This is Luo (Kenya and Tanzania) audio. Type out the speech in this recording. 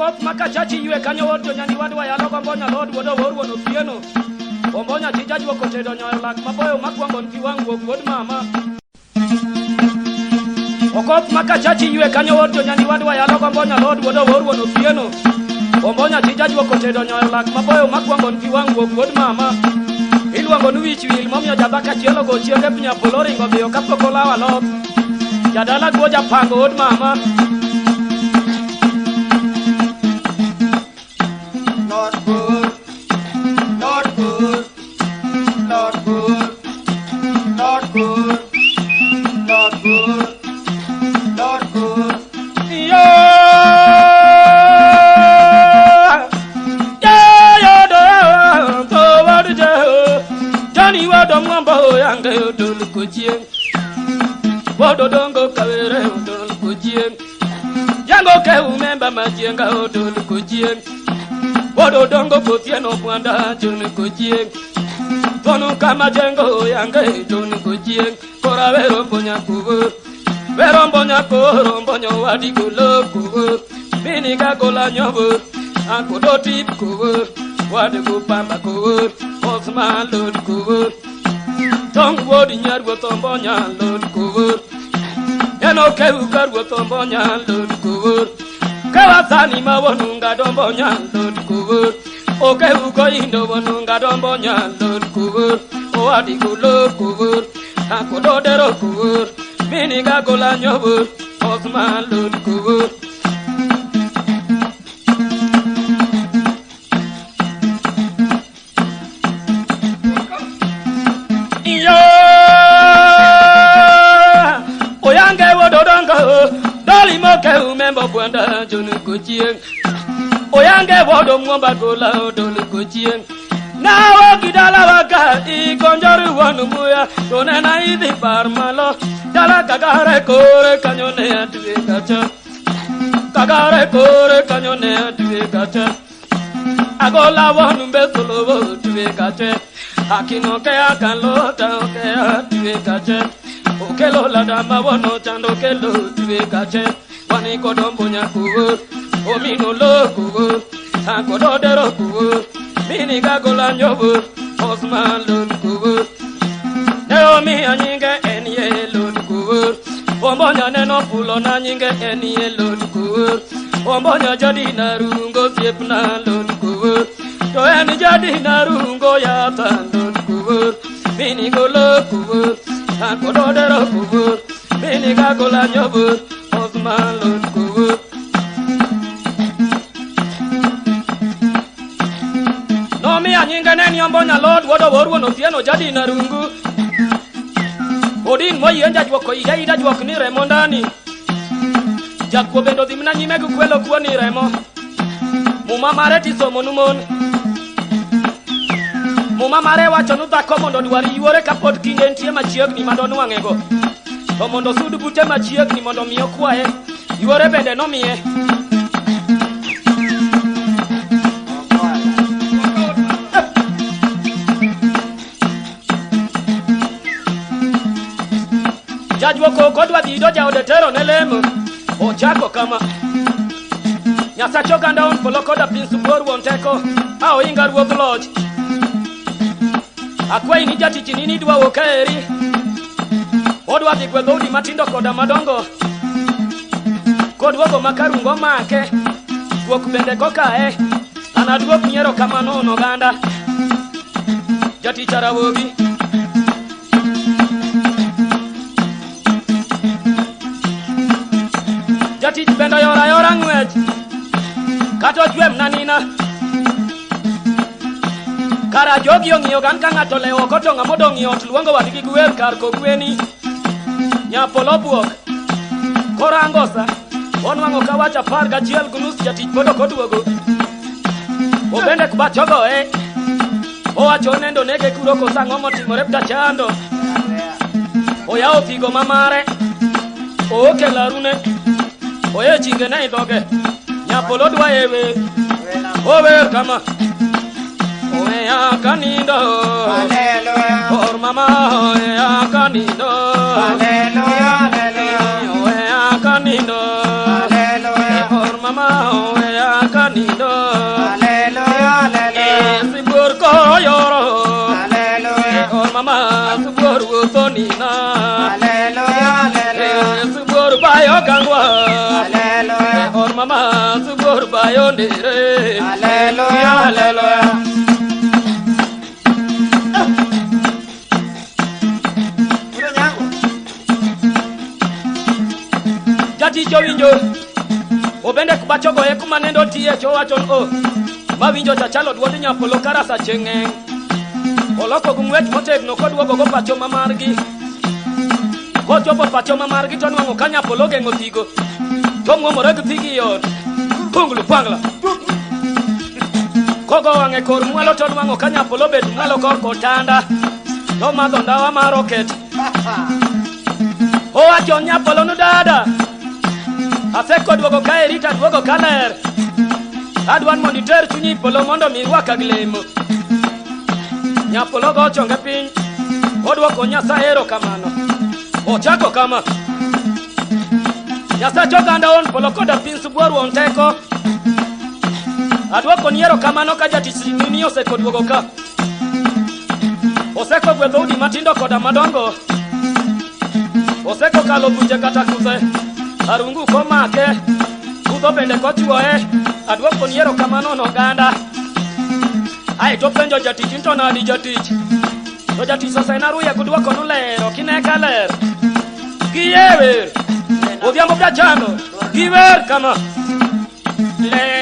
Okoth ma kachachi ywe kanyo wod jonyani wadwa yalo gombo nyalod wuod owor wuon otieno. Ombonya chi jajuok otedo nyoyo lak maboyo makwongo nti wang' wuok wuod mama. Okoth ma kachachi ywe kanyo wod jonyani wadwa yalo gombo nyalod wuod owor wuon otieno. Ombonya chi jajuok otedo nyoyo lak maboyo makwongo nti wang' wuok wuod mama. Iluongo ni wich wil momiyo jadhako achiel ogo chienge nyapolo oringo dhiyo kapok olawo alot. Jadala guo japango od mama. Lord good, Lord good, Lord good, Lord good, Lord good, Lord good. Yo! Yo, yo, do, do, wa, do, je, ho. Johnny wa do mwamba ho yange odol kochien. Wodo dongo kawere odol kochien. Yango ke umemba majienga odol kochien. Wodo dongo kotieno mwanda jon kochien. Tonu kama jengo yange jon kochien. Kora wero mbonya kugo. Wero mbonya koro mbonyo wadi gulo kugo. Mini gagola nyobo. Akodo tip kugo. Wadi kupamba kugo. Osman lod kugo. Tong wodi nyarwo tombonya lod kugo. Eno kewu karwo tombonya lod kugo. Kawasani mawonunga dombonya lod kugo. Okewu koindo wonunga dombonya lod kugo. Owadi gulo kugo. Akododero kugo. Mini gagola nyobo. Osman lod kugo. Iyo! Oyange wododongo, doli moke umembo bwanda jonu kochieng. Oyange wodo mwomba gola odolu kochieng. Nawo gidala waka igonjoru wonu muya, tonena idhi par malo. Dala kagare kore kanyo ne atwe kacha. Kagare kore kanyo ne atwe kacha. Agola wonu mbesolo tuwe kache. Akino ke akalo ta ke atwe kache. Okelo lada mawono chando kelo tuwe kache. Wani kodombo nyakuo. Omino lokuo. Akododero kuo. Mini gagola nyobo. Osman lod kuo. Ne omiyo nyinge en ye lod kuo. Ombonya neno fulo na nyinge en ye lod kuo. Ombonya jadi narungo siepna lod kuo. To en jadi narungo yatha lod kuo. Mini golo kuo. Akododero kuo. Mini gagola nyobo. Osman lod kuo. Nomiya nyinge ne ni Ombonya lod wuod Owuor wuon Otieno jadi narungu. Odin moyien jajuok oida ida juok ni remo ndani. Jakuo bende odhi mana nyime gi kwelo kuo ni remo. Muma mare tisomo nu mon. Muma mare wacho nu dhako mondo odwar yuore kapod kinde nitie machiegni madonwang'ego. To mondo osud bute machiegni mondo mi okwaye. Yuore bende nomiye. Jajuok ok odwa dhi yudo jaode tero ne lemo. Ochako kama. Nyasach oganda on polo koda piny sibuor wuon teko. A ohinga ruodh loch. Akwayi ni jatichni ni idwa wuok kaeri. Odwa dhi gwedho udi matindo koda madongo. Koduogo ma karungo make. Guok bende kokae. Anaduok nyiero kamano on oganda. Jatich Ramogi. Jatich bende oyora ayora ng'wech. Kata ochwe mna nina. Kara jogi ong'iyo gan ka ng'ato olewo oko to ng'ama odong' e ot luongo wadgi gi wer kar kogweni. Nyapolo obwok. Korango sa, onwang'o ka wach 11:30 jatich pod ok oduogo. Obende kubach ogoye. Owacho nendo nege kuro koso ang'o motimore ptachando. Oyawo figo ma mare. Ooke larune. Oye chinge ne i dhoge. Nyapolo dwa e wer. Ower kama. Oweya kanindo. Hallelujah. Or mama oweya kanindo. Hallelujah, hallelujah. Oweya kanindo. Hallelujah. Or mama oweya. bayo gangwa. Hallelujah. Or mama subor bayo ndere. Hallelujah. Hallelujah. Onyango. Jatich owinjo. Obende kubachogo e kuma nendo tiye chowacho o. Mawinjo chachalo duond nyapolo karasa cheng'eng. Oloko gi ng'wech motegno koduogo go pacho ma margi. Kochopo pacho ma margi to nwang'o ka nyapolo ogeng'o thigo. To muomore gi thigi e ot. Punglu pangla. Kogo wang'e kor mwalo to nwang'o ka nyapolo bet mwalo korka otanda. To madho ndawa mar oket. Owacho nyapolo nu dada. Aseko duogo ka erita duogo ka ler. Adwan mondo iter chunyi polo mondo mi irwaka gi lemo. Nyapolo go chonge piny. Odwoko Nyasaye erokamano. Ochako kama. Nyasach oganda on polo koda piny sibuor wuon teko. Adwoko ni erokamano ka jatich ni oseko duogo ka. Oseko gwedho udi matindo koda madongo. Oseko kalo buche kata kuthe. Arungu komake. Kudho bende kochuoye. Adwoko ni erokamano no oganda. Ae to penjo jatich ni to nadi jatich. To jatich osena ruya kudwoko nu ler ok ine ka ler. Giye wer. Odhiambo brachando. Giwer kama. Ler.